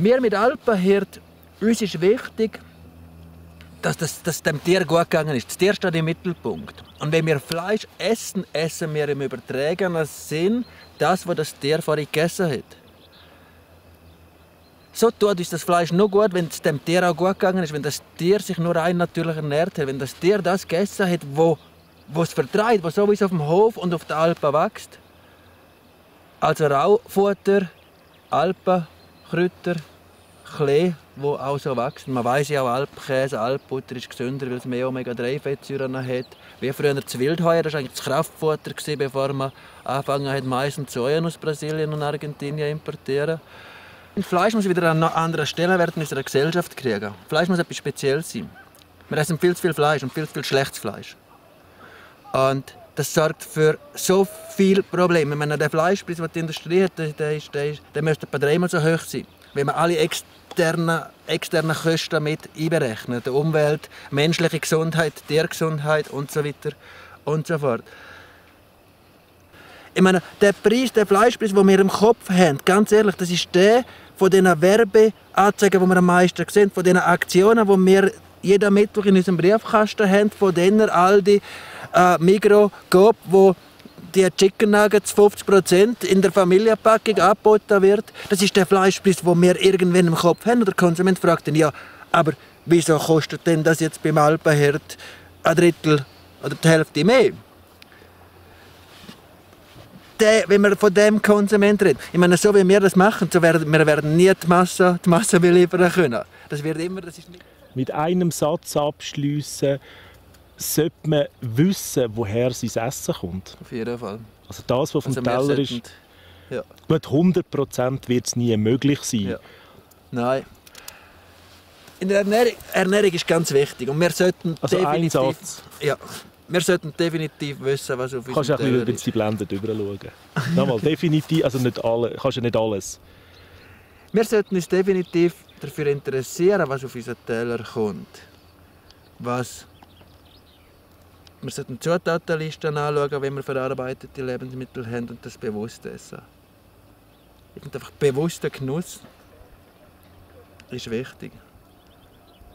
Wir mit Alpenhirt, uns ist wichtig, dass dem Tier gut gegangen ist. Das Tier steht im Mittelpunkt. Und wenn wir Fleisch essen, essen wir im übertragenen Sinn das, was das Tier vorher gegessen hat. So tut uns das Fleisch nur gut, wenn es dem Tier auch gut gegangen ist, wenn das Tier sich nur rein natürlich ernährt hat, wenn das Tier das gegessen hat, wo es vertreibt, was sowieso auf dem Hof und auf den Alpen wächst. Also Raufutter, Alpen, Kräuter, Klee, wo auch so wachsen. Man weiß ja auch, Alpkäse, Alpbutter ist gesünder, weil es mehr Omega-3-Fettsäuren hat. Wie früher das Wildheuer, das war eigentlich das Kraftfutter, bevor man angefangen hat, Mais und Soja aus Brasilien und Argentinien zu importieren. Und Fleisch muss wieder an einen anderen Stellenwert in unserer Gesellschaft kriegen. Fleisch muss etwas Spezielles sein. Wir essen viel zu viel Fleisch und viel zu viel schlechtes Fleisch. Und das sorgt für so viele Probleme. Wenn der Fleischpreis, den die Industrie hat, der müsste etwa dreimal so hoch sein. Wenn man alle externen Kosten mit einberechnet, die Umwelt, menschliche Gesundheit, Tiergesundheit und so weiter und so fort. Ich meine, der Fleischpreis, den wir im Kopf haben, ganz ehrlich, das ist der von den Werbeanzeigen, die wir am meisten sehen, von den Aktionen, die wir jeden Mittwoch in unserem Briefkasten haben, von denen Aldi, Migros, Coop, wo die Chicken Nuggets 50% in der Familienpackung angeboten wird. Das ist der Fleischpreis, den wir irgendwann im Kopf haben. Und der Konsument fragt dann, ja, aber wieso kostet denn das jetzt beim Alpenhirt ein Drittel oder die Hälfte mehr? Wenn wir von dem Konsument reden, ich meine, so wie wir das machen, so werden wir nie die Masse beliefern können. Das wird immer, das ist nicht... Mit einem Satz abschliessen, sollte man wissen, woher sein Essen kommt. Auf jeden Fall. Also das, was auf dem Teller ist, ja. Gut, 100% wird es nie möglich sein. Ja. Nein. In der Ernährung ist ganz wichtig. Und wir sollten also definitiv... ein Satz. Ja. Wir sollten definitiv wissen, was auf unserem Teller ist. Kannst du die Blende drüber schauen? Nochmal, definitiv, also nicht alle, kannst du nicht alles. Wir sollten uns definitiv dafür interessieren, was auf unseren Teller kommt. Wir sollten Zutatenlisten anschauen, wenn wir verarbeitete Lebensmittel haben und das bewusst essen. Ich finde einfach bewusster Genuss ist wichtig.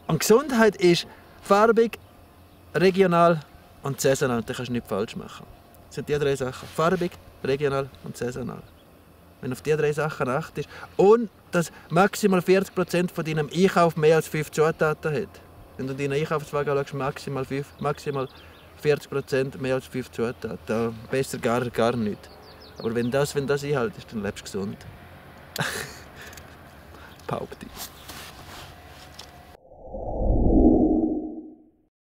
Und Gesundheit ist farbig, regional und saisonal. Da kannst du nichts falsch machen. Das sind die drei Sachen. Farbig, regional und saisonal. Wenn du auf diese drei Sachen achtest und dass maximal 40% von deinem Einkauf mehr als 5 Zutaten hat. Wenn du deinen Einkaufswagen schaust, maximal 40% mehr als 5 Zutaten. Besser gar nicht. Aber wenn das einhältst, dann lebst du gesund. Behaupte ich.